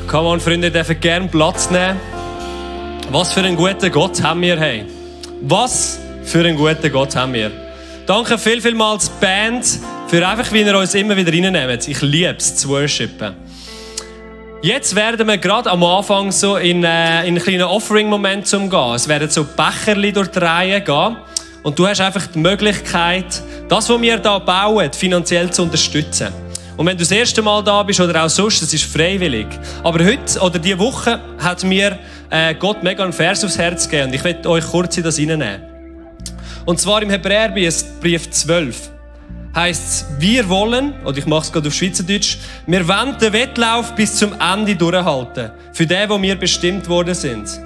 Come on, Freunde, ihr dürft gerne Platz nehmen. Was für einen guten Gott haben wir, hey. Was für einen guten Gott haben wir. Danke vielmals, Band, für einfach, wie ihr uns immer wieder reinnehmt. Ich liebe es, zu worshipen. Jetzt werden wir gerade am Anfang so in einen kleinen Offering-Moment gehen. Es werden so Becherli durch die Reihe gehen. Und du hast einfach die Möglichkeit, das, was wir hier bauen, finanziell zu unterstützen. Und wenn du das erste Mal da bist oder auch sonst, das ist freiwillig. Aber heute oder diese Woche hat mir Gott mega einen Vers aufs Herz gegeben. Und ich werde euch kurz in das hineinnehmen. Und zwar im Hebräerbrief 12 heisst es, wir wollen, oder ich mache es gerade auf Schweizerdeutsch, wir wollen den Wettlauf bis zum Ende durchhalten, für den, wo wir bestimmt worden sind.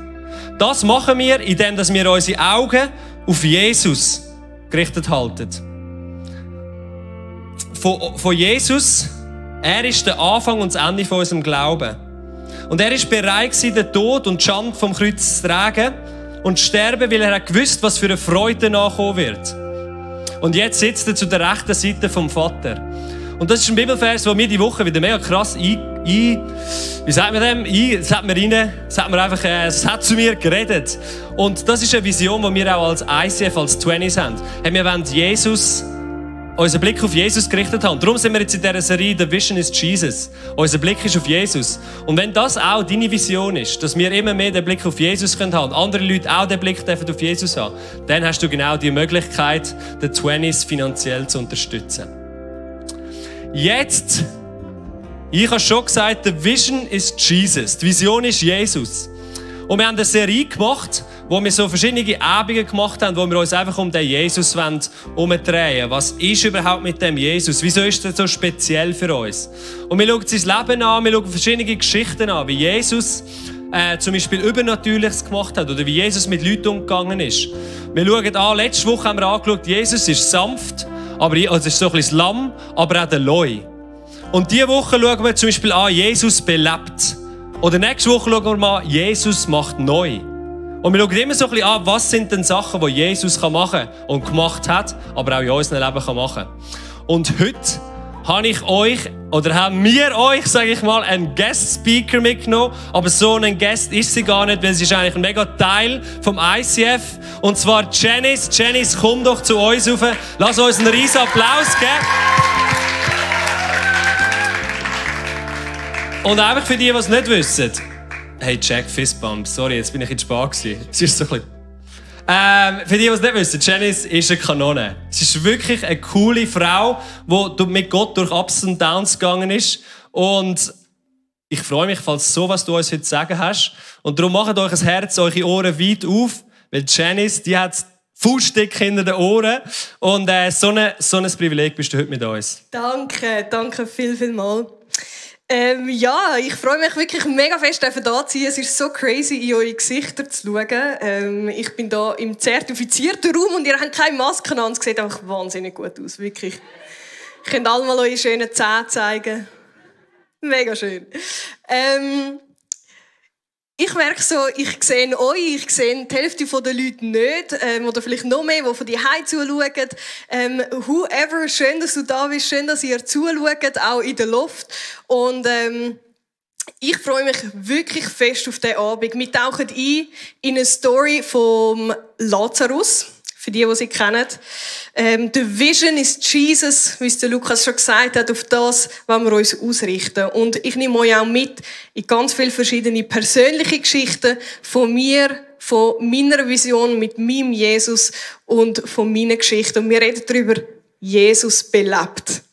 Das machen wir, indem wir unsere Augen auf Jesus gerichtet halten. Von Jesus, er ist der Anfang und das Ende von unserem Glauben. Und er ist bereit gewesen, den Tod und die Schande vom Kreuz zu tragen und zu sterben, weil er gewusst, was für eine Freude nachkommen wird. Und jetzt sitzt er zu der rechten Seite vom Vater. Und das ist ein Bibelvers, der mir die Woche wieder mega krass es hat zu mir geredet. Und das ist eine Vision, die wir auch als ICF, als 20s haben. Wir wollen unseren Blick auf Jesus gerichtet haben. Darum sind wir jetzt in dieser Serie «The Vision is Jesus». Unser Blick ist auf Jesus. Und wenn das auch deine Vision ist, dass wir immer mehr den Blick auf Jesus haben können, andere Leute auch den Blick auf Jesus haben, dann hast du genau die Möglichkeit, den 20s finanziell zu unterstützen. Jetzt, ich habe schon gesagt, «The Vision is Jesus». Die Vision ist Jesus. Und wir haben eine Serie gemacht, wo wir so verschiedene Abende gemacht haben, wo wir uns einfach um den Jesus umdrehen. Was ist überhaupt mit dem Jesus? Wieso ist er so speziell für uns? Und wir schauen sein Leben an, wir schauen verschiedene Geschichten an, wie Jesus zum Beispiel Übernatürliches gemacht hat oder wie Jesus mit Leuten umgegangen ist. Wir schauen an, letzte Woche haben wir angeschaut, Jesus ist sanft, also ist so ein bisschen das Lamm, aber auch der Leu. Und diese Woche schauen wir zum Beispiel an, Jesus belebt. Oder nächste Woche schauen wir mal, Jesus macht neu. Und wir schauen immer so ein bisschen an, was sind denn Sachen, die Jesus machen kann und gemacht hat, aber auch in unserem Leben machen kann. Und heute haben wir euch, sage ich mal, einen Guest Speaker mitgenommen. Aber so ein Guest ist sie gar nicht, weil sie ist eigentlich ein mega Teil vom ICF. Und zwar Janice. Janice, komm doch zu uns rauf. Lass uns einen riesen Applaus geben. Und einfach für die, die es nicht wissen. Hey, Jack Fistbump. Sorry, jetzt bin ich in Spa gewesen. Es ist so ein bisschen... für die, die es nicht wissen, Janice ist eine Kanone. Sie ist wirklich eine coole Frau, die mit Gott durch Ups und Downs gegangen ist. Und ich freue mich, falls so was du uns heute zu sagen hast. Und darum macht euch das Herz, eure Ohren weit auf, weil Janice, die hat Fußstück hinter den Ohren. Und so ein Privileg bist du heute mit uns. Danke vielmals. Ja, ich freue mich wirklich mega fest, da zu sein. Es ist so crazy, in eure Gesichter zu schauen. Ich bin hier im zertifizierten Raum und ihr habt keine Masken an. Es sieht einfach wahnsinnig gut aus, wirklich. Ihr könnt alle mal eure schönen Zähne zeigen. Mega schön. Ich merke so, ich sehe euch, ich sehe die Hälfte der Leute nicht, oder vielleicht noch mehr, die von die Hause zuschauen. Whoever, schön, dass du da bist, schön, dass ihr zuschaut, auch in der Luft. Und ich freue mich wirklich fest auf diesen Abend. Wir tauchen ein in eine Story vom Lazarus, für die sie kennen. The Vision is Jesus, wie es der Lukas schon gesagt hat, auf das wollen wir uns ausrichten. Und ich nehme euch auch mit in ganz viele verschiedene persönliche Geschichten von mir, von meiner Vision mit meinem Jesus und von meinen Geschichten. Und wir reden darüber, Jesus belebt.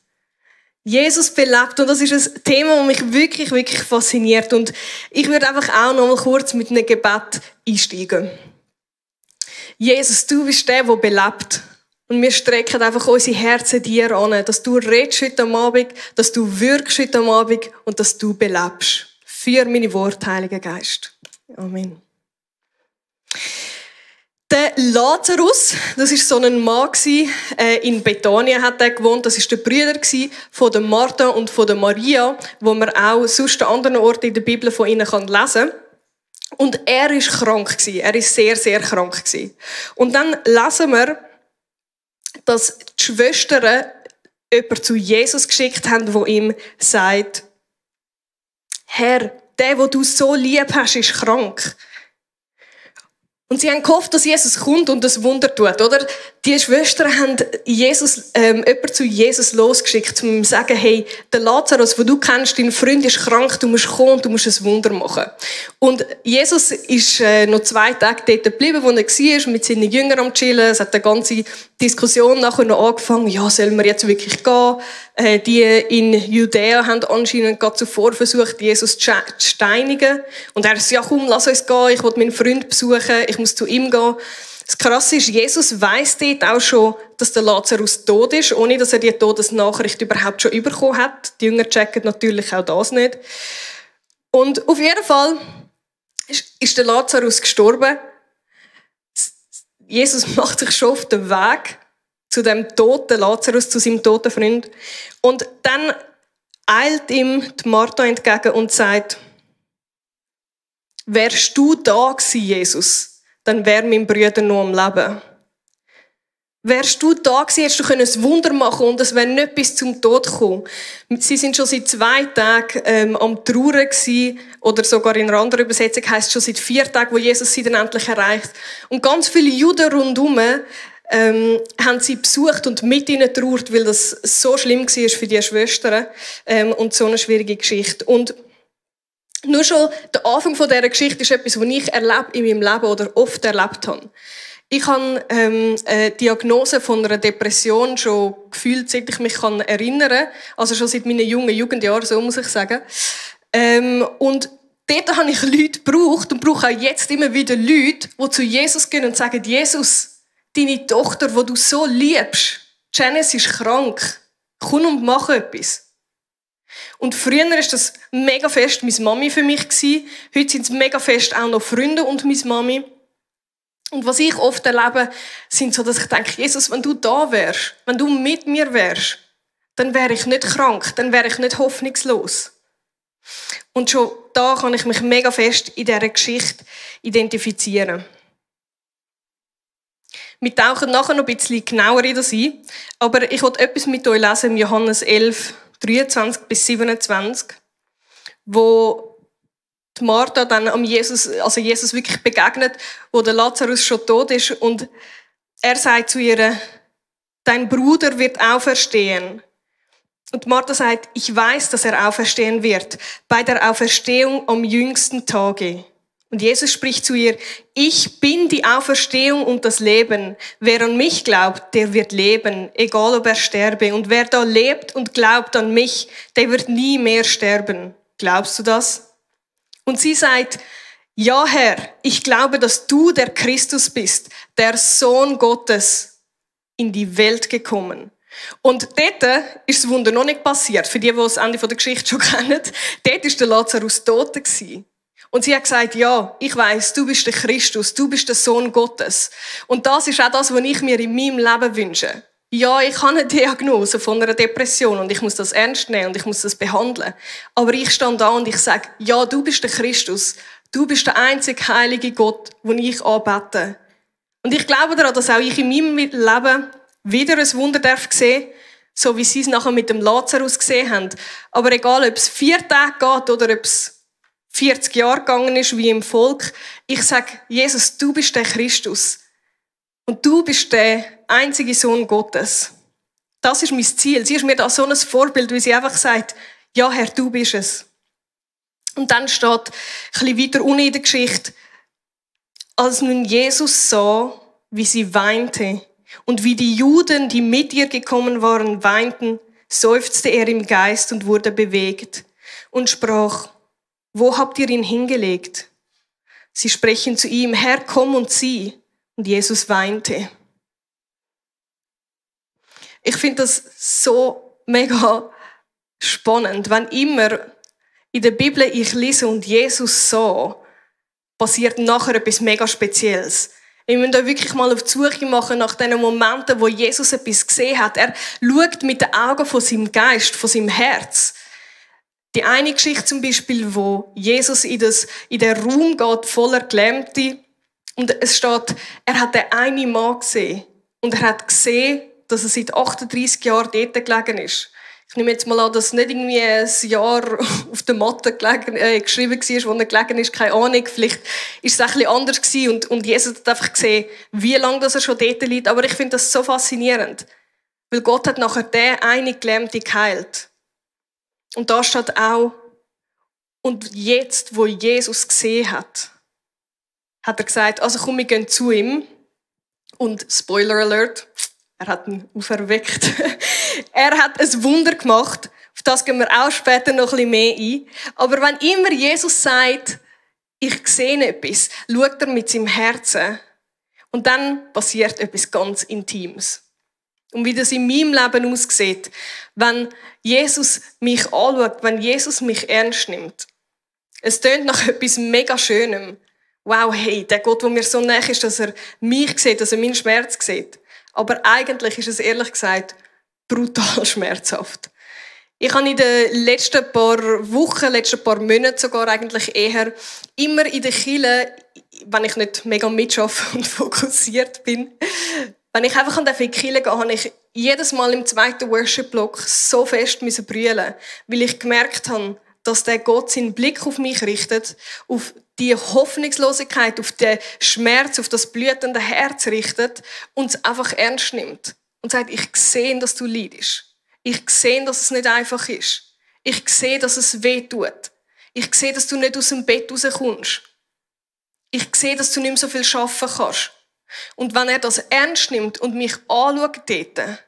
Jesus belebt. Und das ist ein Thema, das mich wirklich, wirklich fasziniert. Und ich würde einfach auch noch mal kurz mit einem Gebet einsteigen. Jesus, du bist der belebt. Und wir strecken einfach unsere Herzen dir an, dass du redest heute Abend, dass du wirkst heute Abend und dass du belebst. Für meine Worte, Heiliger Geist. Amen. Der Lazarus, das ist so ein Mann in Bethanien hat er gewohnt. Das ist der Bruder von der Martha und von der Maria, wo man auch sonst an anderen Orten in der Bibel von ihnen lesen kann. Und er ist krank gewesen. Er ist sehr, sehr krank gewesen. Und dann lesen wir, dass die Schwestern jemanden zu Jesus geschickt haben, der ihm sagt, Herr, der, den du so lieb hast, ist krank. Und sie haben gehofft, dass Jesus kommt und das Wunder tut, oder? Die Schwestern haben jemanden zu Jesus losgeschickt, um ihm zu sagen, hey, der Lazarus, den du kennst, dein Freund ist krank, du musst kommen und du musst ein Wunder machen. Und Jesus ist noch 2 Tage dort geblieben, wo er war, mit seinen Jüngern am Chillen. Es hat eine ganze Diskussion nachher noch angefangen, ja, sollen wir jetzt wirklich gehen? Die in Judäa haben anscheinend gerade zuvor versucht, Jesus zu steinigen. Und er sagt, ja komm, lass uns gehen, ich will meinen Freund besuchen, ich muss zu ihm gehen. Das Krasse ist, Jesus weiss dort auch schon, dass der Lazarus tot ist, ohne dass er die Todesnachricht überhaupt schon bekommen hat. Die Jünger checken natürlich auch das nicht. Und auf jeden Fall ist der Lazarus gestorben. Jesus macht sich schon auf den Weg zu dem toten Lazarus, zu seinem toten Freund. Und dann eilt ihm die Martha entgegen und sagt, wärst du da gewesen, Jesus, dann wäre mein Bruder noch am Leben. Wärst du da gewesen, hättest du ein Wunder machen und es wäre nicht bis zum Tod gekommen. Sie sind schon seit 2 Tagen am Trauern gewesen, oder sogar in einer anderen Übersetzung heisst es schon seit 4 Tagen, wo Jesus sie dann endlich erreicht. Und ganz viele Juden rundherum haben sie besucht und mit ihnen trauert, weil das so schlimm war für die Schwestern und so eine schwierige Geschichte. Und nur schon der Anfang dieser Geschichte ist etwas, was ich in meinem Leben oder oft erlebt habe. Ich habe eine Diagnose von einer Depression schon gefühlt, seit ich mich erinnern kann. Also schon seit meinen jungen Jugendjahren, so muss ich sagen. Und dort habe ich Leute gebraucht und brauche auch jetzt immer wieder Leute, die zu Jesus gehen und sagen, Jesus, deine Tochter, die du so liebst, Janice ist krank. Komm und mach etwas. Und früher war das mega fest meine Mami für mich. Heute sind es mega fest auch noch Freunde und meine Mami. Und was ich oft erlebe, sind so, dass ich denke, Jesus, wenn du da wärst, wenn du mit mir wärst, dann wäre ich nicht krank, dann wäre ich nicht hoffnungslos. Und schon da kann ich mich mega fest in dieser Geschichte identifizieren. Wir tauchen nachher noch ein bisschen genauer in das ein, aber ich will etwas mit euch lesen, im Johannes 11, 23 bis 27, wo die Martha dann Jesus wirklich begegnet, wo der Lazarus schon tot ist und er sagt zu ihr, dein Bruder wird auferstehen. Und Martha sagt, ich weiß, dass er auferstehen wird, bei der Auferstehung am jüngsten Tage. Und Jesus spricht zu ihr, ich bin die Auferstehung und das Leben. Wer an mich glaubt, der wird leben, egal ob er sterbe. Und wer da lebt und glaubt an mich, der wird nie mehr sterben. Glaubst du das? Und sie sagt, ja Herr, ich glaube, dass du der Christus bist, der Sohn Gottes, in die Welt gekommen. Und dort ist das Wunder noch nicht passiert. Für die das Ende der Geschichte schon kennen, dort war der Lazarus tot. Und sie hat gesagt, ja, ich weiss, du bist der Christus, du bist der Sohn Gottes. Und das ist auch das, was ich mir in meinem Leben wünsche. Ja, ich habe eine Diagnose von einer Depression und ich muss das ernst nehmen und ich muss das behandeln. Aber ich stehe da und ich sage, ja, du bist der Christus, du bist der einzige heilige Gott, den ich anbete. Und ich glaube daran, dass auch ich in meinem Leben wieder ein Wunder sehen darf, so wie sie es nachher mit dem Lazarus gesehen haben. Aber egal, ob es 4 Tage geht oder ob es 40 Jahre gegangen ist, wie im Volk, ich sage, Jesus, du bist der Christus. Und du bist der einzige Sohn Gottes. Das ist mein Ziel. Sie ist mir da so ein Vorbild, wie sie einfach sagt, ja Herr, du bist es. Und dann steht ein bisschen weiter unten in der Geschichte, als nun Jesus sah, wie sie weinte und wie die Juden, die mit ihr gekommen waren, weinten, seufzte er im Geist und wurde bewegt und sprach, wo habt ihr ihn hingelegt? Sie sprechen zu ihm, Herr, komm und sieh. Und Jesus weinte. Ich finde das so mega spannend. Wenn immer in der Bibel ich lese und Jesus sah, passiert nachher etwas mega Spezielles. Wir müssen da wirklich mal auf die Suche machen nach den Momenten, wo Jesus etwas gesehen hat. Er schaut mit den Augen von seinem Geist, von seinem Herz. Die eine Geschichte zum Beispiel, wo Jesus in den Raum geht, voller Gelähmte. Und es steht, er hat den einen Mann gesehen. Und er hat gesehen, dass er seit 38 Jahren dort gelegen ist. Ich nehme jetzt mal an, dass nicht irgendwie ein Jahr auf der Matte geschrieben war, wo er gelegen ist, keine Ahnung. Vielleicht war es ein bisschen anders gewesen und Jesus hat einfach gesehen, wie lange das er schon dort liegt. Aber ich finde das so faszinierend, weil Gott hat nachher den einen Gelähmten geheilt. Und da steht auch, und jetzt, wo Jesus gesehen hat er gesagt, also komm, wir gehen zu ihm. Und Spoiler Alert, er hat ihn auferweckt. Er hat ein Wunder gemacht. Auf das gehen wir auch später noch ein bisschen mehr ein. Aber wenn immer Jesus sagt, ich sehe etwas, schaut er mit seinem Herzen. Und dann passiert etwas ganz Intimes. Und wie das in meinem Leben aussieht, wenn Jesus mich anschaut, wenn Jesus mich ernst nimmt. Es tönt nach etwas mega Schönem. Wow, hey, der Gott, der mir so nahe ist, dass er mich sieht, dass er meinen Schmerz sieht. Aber eigentlich ist es ehrlich gesagt brutal schmerzhaft. Ich habe in den letzten paar Wochen, letzten paar Monaten sogar eigentlich eher immer in der Kirche, wenn ich nicht mega mitschaffe und fokussiert bin, wenn ich einfach an die Kirche gehe, habe ich jedes Mal im zweiten Worship-Block so fest brüllen, weil ich gemerkt habe, dass der Gott seinen Blick auf mich richtet, auf die Hoffnungslosigkeit, auf den Schmerz, auf das blutende Herz richtet und es einfach ernst nimmt. Und sagt, ich sehe, dass du leidest. Ich sehe, dass es nicht einfach ist. Ich sehe, dass es weh tut. Ich sehe, dass du nicht aus dem Bett rauskommst. Ich sehe, dass du nicht mehr so viel arbeiten kannst. Und wenn er das ernst nimmt und mich anschaut dort,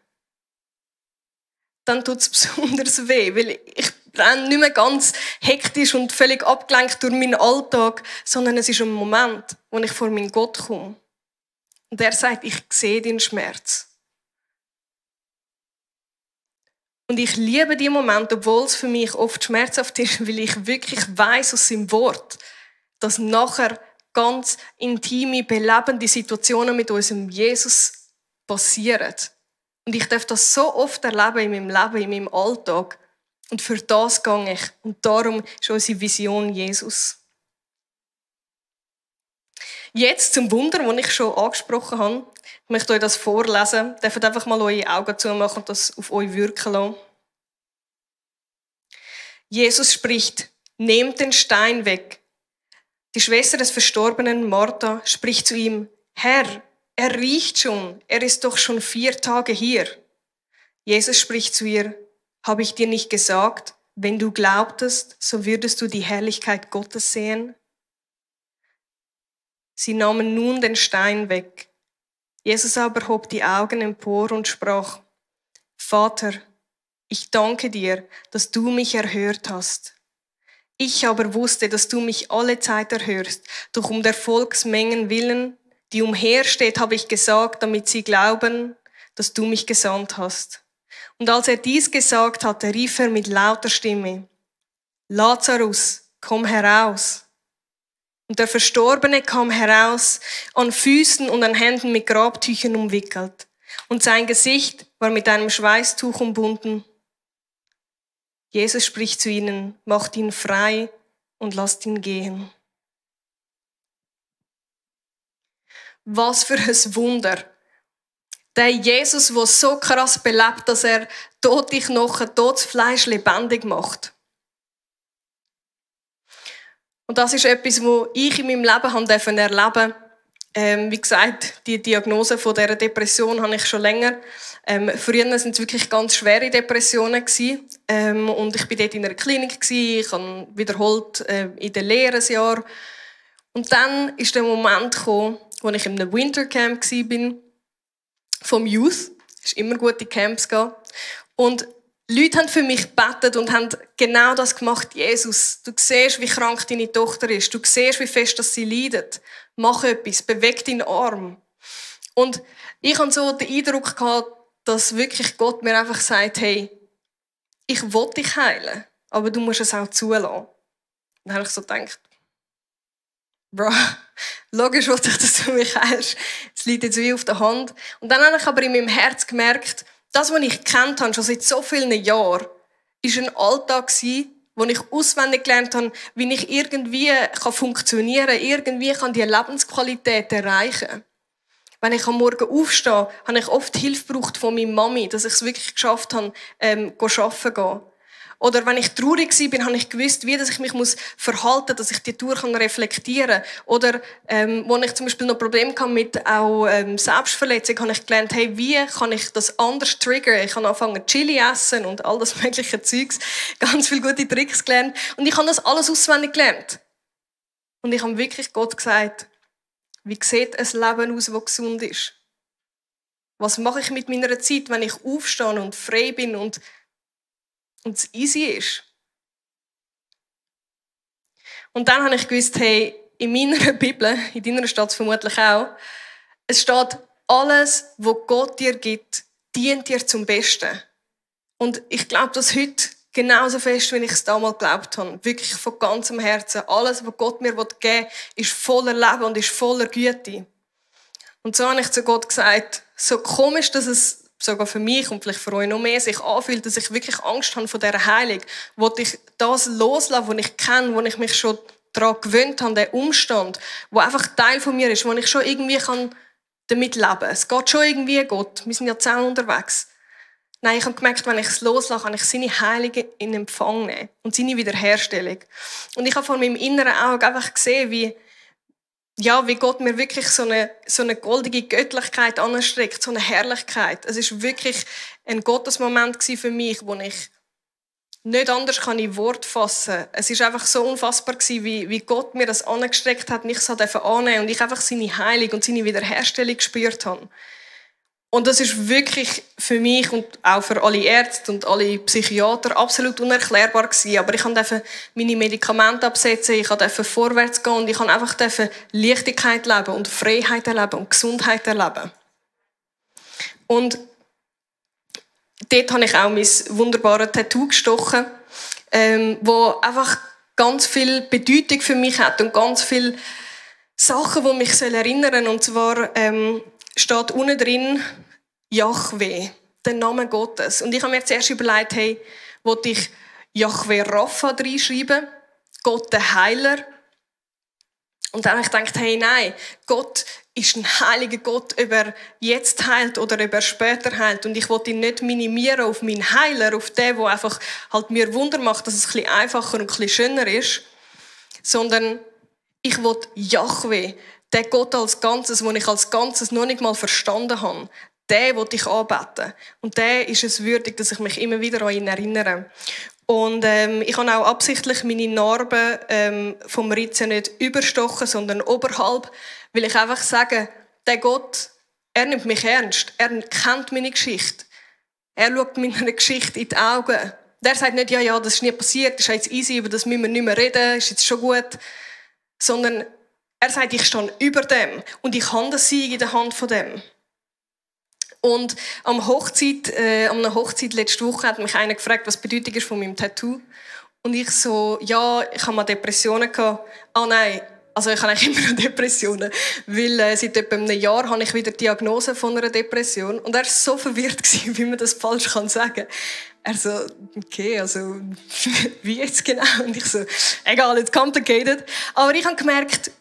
dann tut es besonders weh, weil ich renne nicht mehr ganz hektisch und völlig abgelenkt durch meinen Alltag, sondern es ist ein Moment, wo ich vor meinen Gott komme. Und er sagt, ich sehe deinen Schmerz. Und ich liebe diesen Moment, obwohl es für mich oft schmerzhaft ist, weil ich wirklich weiss aus seinem Wort, dass nachher ganz intime, belebende Situationen mit unserem Jesus passieren. Und ich darf das so oft erleben in meinem Leben, in meinem Alltag. Und für das gehe ich. Und darum ist unsere Vision Jesus. Jetzt zum Wunder, das ich schon angesprochen habe. Ich möchte euch das vorlesen. Ihr dürft einfach mal eure Augen zumachen und das auf euch wirken lassen. Jesus spricht, nehmt den Stein weg. Die Schwester des Verstorbenen, Martha, spricht zu ihm, Herr, er riecht schon, er ist doch schon 4 Tage hier. Jesus spricht zu ihr, habe ich dir nicht gesagt, wenn du glaubtest, so würdest du die Herrlichkeit Gottes sehen? Sie nahmen nun den Stein weg. Jesus aber hob die Augen empor und sprach, Vater, ich danke dir, dass du mich erhört hast. Ich aber wusste, dass du mich alle Zeit erhörst, doch um der Volksmengen willen, die umhersteht, habe ich gesagt, damit sie glauben, dass du mich gesandt hast. Und als er dies gesagt hatte, rief er mit lauter Stimme, Lazarus, komm heraus. Und der Verstorbene kam heraus, an Füßen und an Händen mit Grabtüchern umwickelt. Und sein Gesicht war mit einem Schweißtuch umbunden. Jesus spricht zu ihnen, macht ihn frei und lasst ihn gehen. Was für ein Wunder. Der Jesus, der so krass belebt, dass er tote Knochen, totes Fleisch lebendig macht. Und das ist etwas, was ich in meinem Leben erleben durfte. Wie gesagt, die Diagnose von dieser Depression habe ich schon länger. Früher waren es wirklich ganz schwere Depressionen. Und ich war dort in einer Klinik. Ich habe wiederholt in der Lehre ein Jahr. Und dann ist der Moment gekommen, wo ich in einem Wintercamp war, vom Youth. Es ist immer gut, in Camps zu gehen. Und Leute haben für mich gebetet und haben genau das gemacht. Jesus, du siehst, wie krank deine Tochter ist. Du siehst, wie fest dass sie leidet. Mach etwas, beweg deinen Arm. Und ich hatte so den Eindruck gehabt, dass wirklich Gott mir einfach sagt, hey, ich will dich heilen, aber du musst es auch zulassen. Dann habe ich so gedacht, Bro, logisch wollte ich, dass du mich heilst. Es liegt jetzt wie auf der Hand. Und dann habe ich aber in meinem Herz gemerkt, das, was ich gekannt habe, schon seit so vielen Jahren, war ein Alltag, wo ich auswendig gelernt habe, wie ich irgendwie funktionieren kann, irgendwie die Lebensqualität erreichen kann. Wenn ich am Morgen aufstehe, habe ich oft Hilfe gebraucht von meiner Mami, dass ich es wirklich geschafft habe, arbeiten zu gehen. Oder wenn ich traurig war, habe ich gewusst, wie ich mich verhalten muss, dass ich die Tour reflektieren kann. Oder wo ich zum Beispiel noch Probleme hatte mit Selbstverletzung, habe ich gelernt, hey, wie kann ich das anders triggern? Ich habe angefangen, Chili essen und all das mögliche Zeugs. Ganz viele gute Tricks gelernt. Und ich habe das alles auswendig gelernt. Und ich habe wirklich Gott gesagt, wie sieht ein Leben aus, das gesund ist? Was mache ich mit meiner Zeit, wenn ich aufstehe und frei bin und es easy ist? Und dann habe ich gewusst, hey, in meiner Bibel, in deiner steht es vermutlich auch, es steht, alles, was Gott dir gibt, dient dir zum Besten. Und ich glaube das heute genauso fest, wie ich es damals geglaubt habe. Wirklich von ganzem Herzen. Alles, was Gott mir geben will, ist voller Leben und ist voller Güte. Und so habe ich zu Gott gesagt, so komisch, dass es sogar für mich und vielleicht für euch noch mehr sich anfühlt, dass ich wirklich Angst habe vor dieser Heilung, wo ich das loslasse, was ich kenne, wo ich mich schon daran gewöhnt habe, der Umstand, wo einfach Teil von mir ist, wo ich schon irgendwie damit leben kann. Es geht schon irgendwie, Gott. Wir sind ja zusammen unterwegs. Nein, ich habe gemerkt, wenn ich es loslasse, kann ich seine Heilung in Empfang nehmen und seine Wiederherstellung. Und ich habe vor meinem inneren Auge einfach gesehen, wie Gott mir wirklich so eine goldige Göttlichkeit anstreckt, so eine Herrlichkeit. Es ist wirklich ein Gottesmoment für mich, wo ich nicht anders in Wort fassen kann. Es ist einfach so unfassbar wie Gott mir das angestreckt hat und ich es annehmen und ich einfach seine Heilung und seine Wiederherstellung gespürt habe. Und das ist wirklich für mich und auch für alle Ärzte und alle Psychiater absolut unerklärbar gewesen. Aber ich durfte meine Medikamente absetzen, ich durfte vorwärts gehen und ich durfte einfach Leichtigkeit leben und Freiheit erleben und Gesundheit erleben. Und dort habe ich auch mein wunderbares Tattoo gestochen, wo einfach ganz viel Bedeutung für mich hat und ganz viele Sachen, die mich erinnern sollen. Und zwar steht unten drin Jahwe, der Name Gottes. Und ich habe mir zuerst überlegt, hey, wollte ich Jahwe Rapha reinschreiben, Gott der Heiler? Und dann habe ich gedacht, hey, nein, Gott ist ein heiliger Gott, ob er jetzt heilt oder ob er später heilt. Und ich wollte ihn nicht minimieren auf meinen Heiler, auf den, der einfach halt mir Wunder macht, dass es ein bisschen einfacher und ein bisschen schöner ist, sondern ich wollte Jahwe, der Gott als Ganzes, den ich als Ganzes noch nicht mal verstanden habe, den will ich anbeten. Und der ist es würdig, dass ich mich immer wieder an ihn erinnere. Und ich habe auch absichtlich meine Narben vom Ritzen nicht überstochen, sondern oberhalb, weil ich einfach sage, der Gott, er nimmt mich ernst. Er kennt meine Geschichte. Er schaut meiner Geschichte in die Augen. Der sagt nicht, ja, das ist nie passiert, das ist jetzt easy, über das müssen wir nicht mehr reden, ist jetzt schon gut. Sondern er sagt, ich stehe über dem und ich habe den Sieg in der Hand von dem. Und an einer Hochzeit letzte Woche hat mich einer gefragt, was die Bedeutung ist von meinem Tattoo. Und ich so, ja, ich habe mal Depressionen gehabt. Ah nein, also ich habe eigentlich immer noch Depressionen. Weil seit etwa einem Jahr habe ich wieder die Diagnose von einer Depression. Und er war so verwirrt, wie man das falsch sagen kann. Er so, okay, also wie jetzt genau? Und ich so, egal, it's complicated. Aber ich habe gemerkt,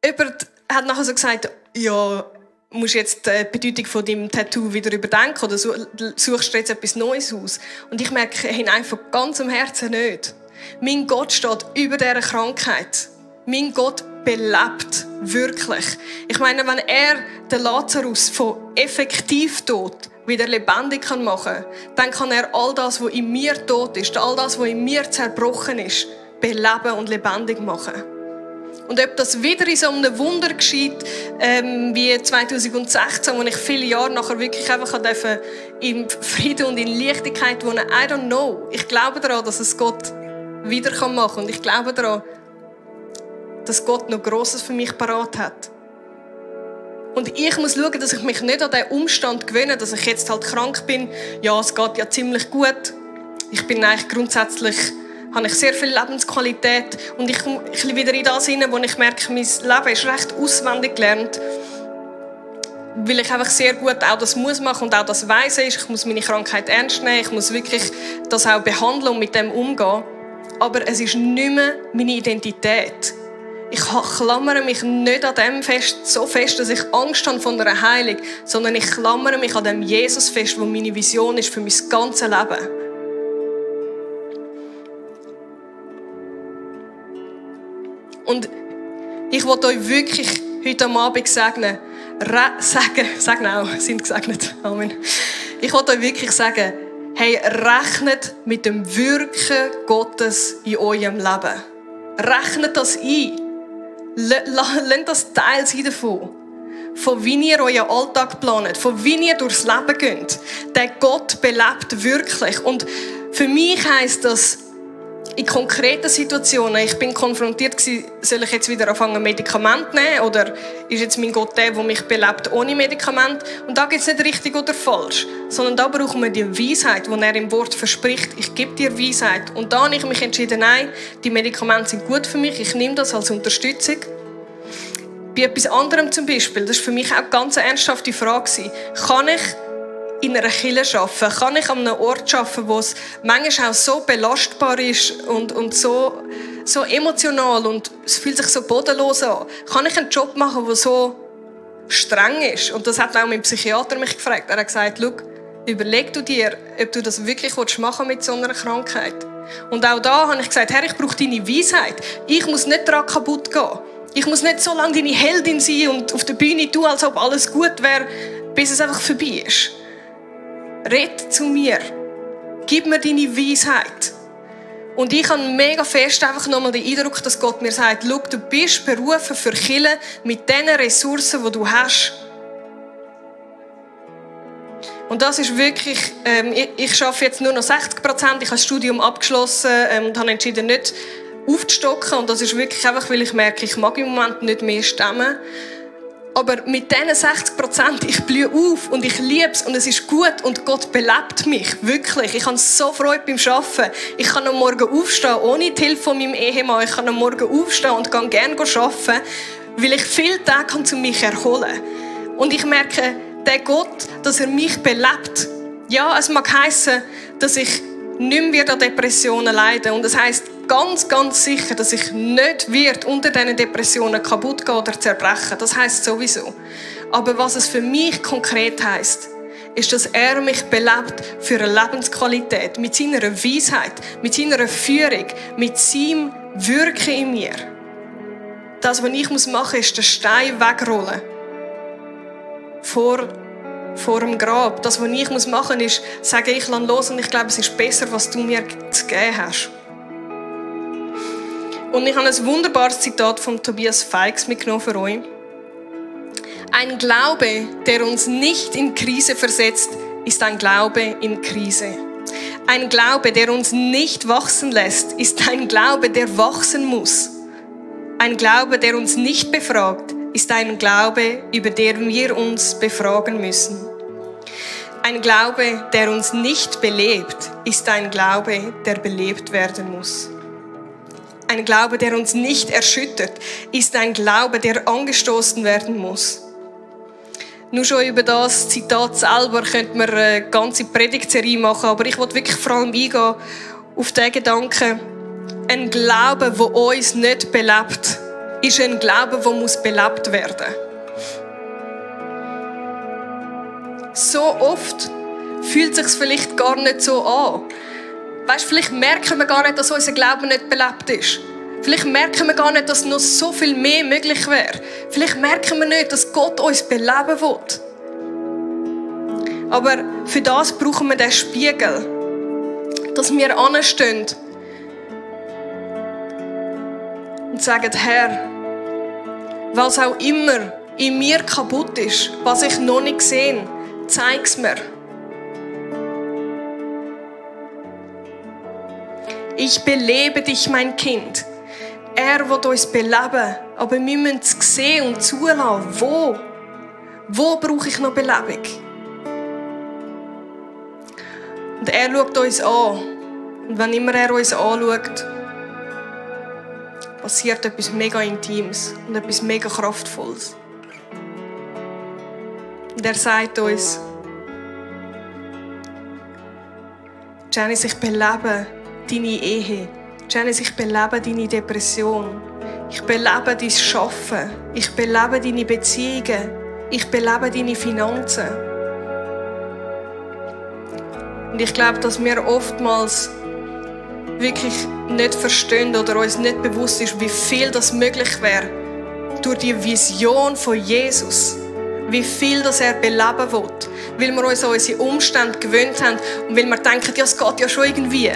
jemand hat nachher so gesagt, ja, musst du jetzt die Bedeutung von deinem Tattoo wieder überdenken oder suchst du jetzt etwas Neues aus? Und ich merke, nein, von ganzem Herzen nicht. Mein Gott steht über dieser Krankheit. Mein Gott belebt wirklich. Ich meine, wenn er den Lazarus von effektiv tot wieder lebendig machen kann, dann kann er all das, was in mir tot ist, all das, was in mir zerbrochen ist, beleben und lebendig machen. Und ob das wieder in so einem Wunder geschieht, wie 2016, wo ich viele Jahre nachher wirklich einfach in Frieden und in Leichtigkeit wohnen, I don't know. Ich glaube daran, dass es Gott wieder machen kann. Und ich glaube daran, dass Gott noch Grosses für mich parat hat. Und ich muss schauen, dass ich mich nicht an den Umstand gewöhne, dass ich jetzt halt krank bin. Ja, es geht ja ziemlich gut. Ich bin eigentlich grundsätzlich, habe ich sehr viel Lebensqualität und ich komme wieder in das hinein, wo ich merke, mein Leben ist recht auswendig gelernt, weil ich einfach sehr gut auch das muss machen und auch das weiss ist. Ich muss meine Krankheit ernst nehmen, ich muss wirklich das auch behandeln und mit dem umgehen. Aber es ist nicht mehr meine Identität. Ich klammere mich nicht an dem fest, so fest, dass ich Angst habe von einer Heilung, sondern ich klammere mich an dem Jesus fest, wo meine Vision ist für mein ganzes Leben. Und ich will euch wirklich heute am Abend segnen. Sind gesegnet. Amen. Ich will euch wirklich sagen, hey, rechnet mit dem Wirken Gottes in eurem Leben. Rechnet das ein. Lasst das Teil sein davon. Von wie ihr euren Alltag plant, von wie ihr durchs Leben geht. Der Gott belebt wirklich. Und für mich heisst das, in konkreten Situationen, ich bin konfrontiert gewesen, soll ich jetzt wieder anfangen Medikamente nehmen oder ist jetzt mein Gott der mich belebt ohne Medikament? Und da gibt es nicht richtig oder falsch, sondern da brauchen wir die Weisheit, die er im Wort verspricht. Ich gebe dir Weisheit. Und da habe ich mich entschieden, nein, die Medikamente sind gut für mich, ich nehme das als Unterstützung. Bei etwas anderem zum Beispiel, das war für mich auch eine ganz ernsthafte Frage. Kann ich in einer Kirche arbeiten? Kann ich an einem Ort arbeiten, wo es manchmal auch so belastbar ist und so emotional und es fühlt sich so bodenlos an? Kann ich einen Job machen, der so streng ist? Und das hat auch mein Psychiater mich gefragt. Er hat gesagt, schau, überleg du dir, ob du das wirklich machen willst mit so einer Krankheit. Und auch da habe ich gesagt, Herr, ich brauche deine Weisheit. Ich muss nicht daran kaputt gehen. Ich muss nicht so lange deine Heldin sein und auf der Bühne tun, als ob alles gut wäre, bis es einfach vorbei ist. Red zu mir. Gib mir deine Weisheit. Und ich habe mega fest einfach nochmal den Eindruck, dass Gott mir sagt, schau, du bist berufen für Kirche mit den Ressourcen, die du hast. Und das ist wirklich, ich arbeite jetzt nur noch 60%, ich habe das Studium abgeschlossen und habe entschieden, nicht aufzustocken. Und das ist wirklich einfach, weil ich merke, ich mag im Moment nicht mehr stemmen. Aber mit diesen 60%, ich blühe auf und ich liebe es und es ist gut und Gott belebt mich, wirklich. Ich habe so Freude beim Arbeiten. Ich kann am Morgen aufstehen, ohne die Hilfe von meinem Ehemann. Ich kann am Morgen aufstehen und gehe gerne arbeiten, weil ich viele Tage zu mich erholen kann. Und ich merke, der Gott, dass er mich belebt. Ja, es mag heissen, dass ich nicht mehr an Depressionen leiden. Und das heisst ganz, ganz sicher, dass ich nicht unter diesen Depressionen kaputt gehen oder zerbrechen. Das heisst sowieso. Aber was es für mich konkret heisst, ist, dass er mich belebt für eine Lebensqualität. Mit seiner Weisheit, mit seiner Führung, mit seinem Wirken in mir. Das, was ich machen muss, ist den Stein wegrollen. Vor dem Grab. Das, was ich machen muss, ist sagen, ich lasse los und ich glaube, es ist besser, was du mir zu geben hast. Und ich habe ein wunderbares Zitat von Tobias Feix mitgenommen für euch. Ein Glaube, der uns nicht in Krise versetzt, ist ein Glaube in Krise. Ein Glaube, der uns nicht wachsen lässt, ist ein Glaube, der wachsen muss. Ein Glaube, der uns nicht befragt, ist ein Glaube, über den wir uns befragen müssen. Ein Glaube, der uns nicht belebt, ist ein Glaube, der belebt werden muss. Ein Glaube, der uns nicht erschüttert, ist ein Glaube, der angestoßen werden muss. Nur schon über das Zitat selber könnte man eine ganze Predigtserie machen, aber ich will wirklich vor allem eingehen auf den Gedanken, ein Glaube, der uns nicht belebt, ist ein Glaube, der belebt werden muss. So oft fühlt es sich vielleicht gar nicht so an. Weißt, vielleicht merken wir gar nicht, dass unser Glaube nicht belebt ist. Vielleicht merken wir gar nicht, dass noch so viel mehr möglich wäre. Vielleicht merken wir nicht, dass Gott uns beleben will. Aber für das brauchen wir den Spiegel. Dass wir anstehen und sagen, Herr, was auch immer in mir kaputt ist, was ich noch nicht sehe, zeig es mir. Ich belebe dich, mein Kind. Er will uns beleben, aber wir müssen es sehen und zulassen. Wo brauche ich noch Belebung? Und er schaut uns an. Und wenn immer er uns anschaut, passiert etwas mega Intimes und etwas mega Kraftvolles. Und er sagt uns, Janice, ich belebe deine Ehe. Janice, ich belebe deine Depression. Ich belebe dein Schaffen. Ich belebe deine Beziehungen. Ich belebe deine Finanzen. Und ich glaube, dass wir oftmals wirklich nicht verstehen oder uns nicht bewusst ist, wie viel das möglich wäre durch die Vision von Jesus. Wie viel das er beleben will. Weil wir uns an unsere Umstände gewöhnt haben und weil wir denken, ja, es geht ja schon irgendwie.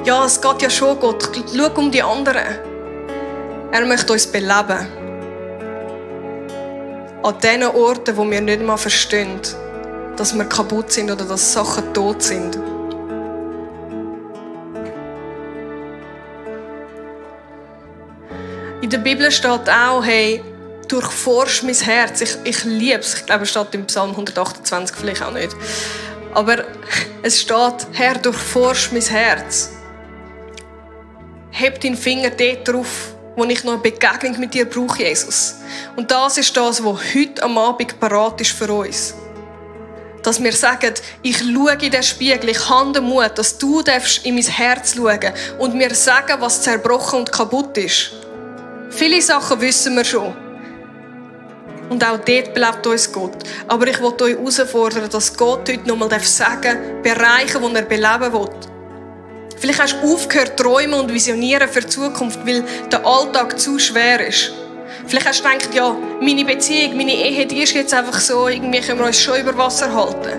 Ja, es geht ja schon, Gott. Schau um die anderen. Er möchte uns beleben. An den Orten, wo wir nicht mal verstehen, dass wir kaputt sind oder dass Sachen tot sind. In der Bibel steht auch, hey, durchforsch mein Herz. Ich liebe es. Ich glaube, es steht im Psalm 128, vielleicht auch nicht. Aber es steht, Herr, durchforsch mein Herz. Heb deinen Finger dort drauf, wo ich noch eine Begegnung mit dir brauche, Jesus. Und das ist das, was heute am Abend parat ist für uns. Dass wir sagen, ich schaue in den Spiegel, ich habe den Mut, dass du in mein Herz schauen darfst und mir sagen, was zerbrochen und kaputt ist. Viele Sachen wissen wir schon. Und auch dort belebt uns Gott. Aber ich will euch herausfordern, dass Gott heute nochmal sagen darf, Bereiche, die er beleben will. Vielleicht hast du aufgehört, träumen und visionieren für die Zukunft, weil der Alltag zu schwer ist. Vielleicht hast du gedacht, ja, meine Beziehung, meine Ehe, die ist jetzt einfach so, irgendwie können wir uns schon über Wasser halten.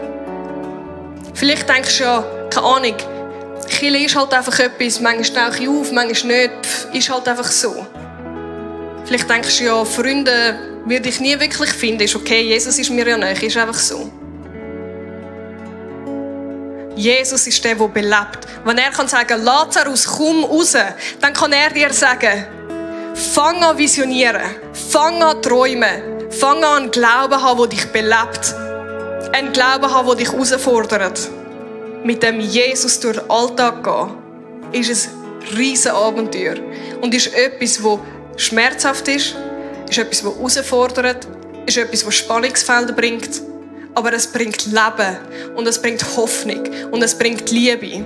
Vielleicht denkst du ja, keine Ahnung, Kirche ist halt einfach etwas, manchmal tauche ich auf, manchmal nicht, ist halt einfach so. Vielleicht denkst du ja, Freunde würde ich nie wirklich finden, ist okay, Jesus ist mir ja nahe, ist einfach so. Jesus ist der belebt. Wenn er kann sagen, Lazarus, komm raus, dann kann er dir sagen, fang an visionieren, fang an träumen, fang an Glauben haben, der dich belebt. Ein Glauben haben, der dich herausfordert. Mit dem Jesus durch den Alltag gehen, ist ein riesen Abenteuer. Und ist etwas, das schmerzhaft ist etwas, das herausfordert, ist etwas, das Spannungsfelder bringt. Aber es bringt Leben und es bringt Hoffnung und es bringt Liebe.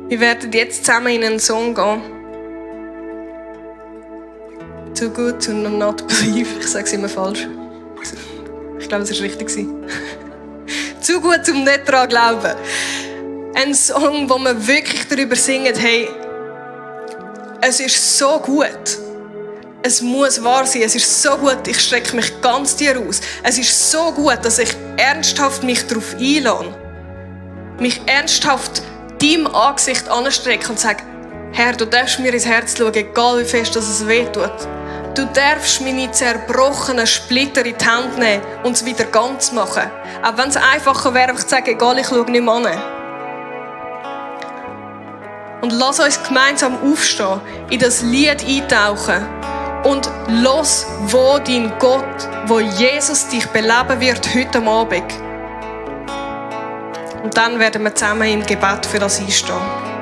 Wir werden jetzt zusammen in einen Song gehen. Too good to not believe. Ich sage es immer falsch. Ich glaube, es war richtig. Zu gut, um nicht daran zu glauben. Ein Song, wo wir wirklich darüber singen, hey, es ist so gut. Es muss wahr sein. Es ist so gut. Ich strecke mich ganz dir aus. Es ist so gut, dass ich ernsthaft mich darauf einlasse. Mich ernsthaft deinem Angesicht anstrecke und sage, Herr, du darfst mir ins Herz schauen, egal wie fest es weh tut. Du darfst meine zerbrochenen Splitter in die Hand nehmen und es wieder ganz machen. Auch wenn es einfacher wäre, einfach zu sagen, egal, ich schaue nicht mehr an. Und lass uns gemeinsam aufstehen, in das Lied eintauchen und los, wo dein Gott, wo Jesus dich beleben wird heute Abend. Und dann werden wir zusammen im Gebet für das einstehen.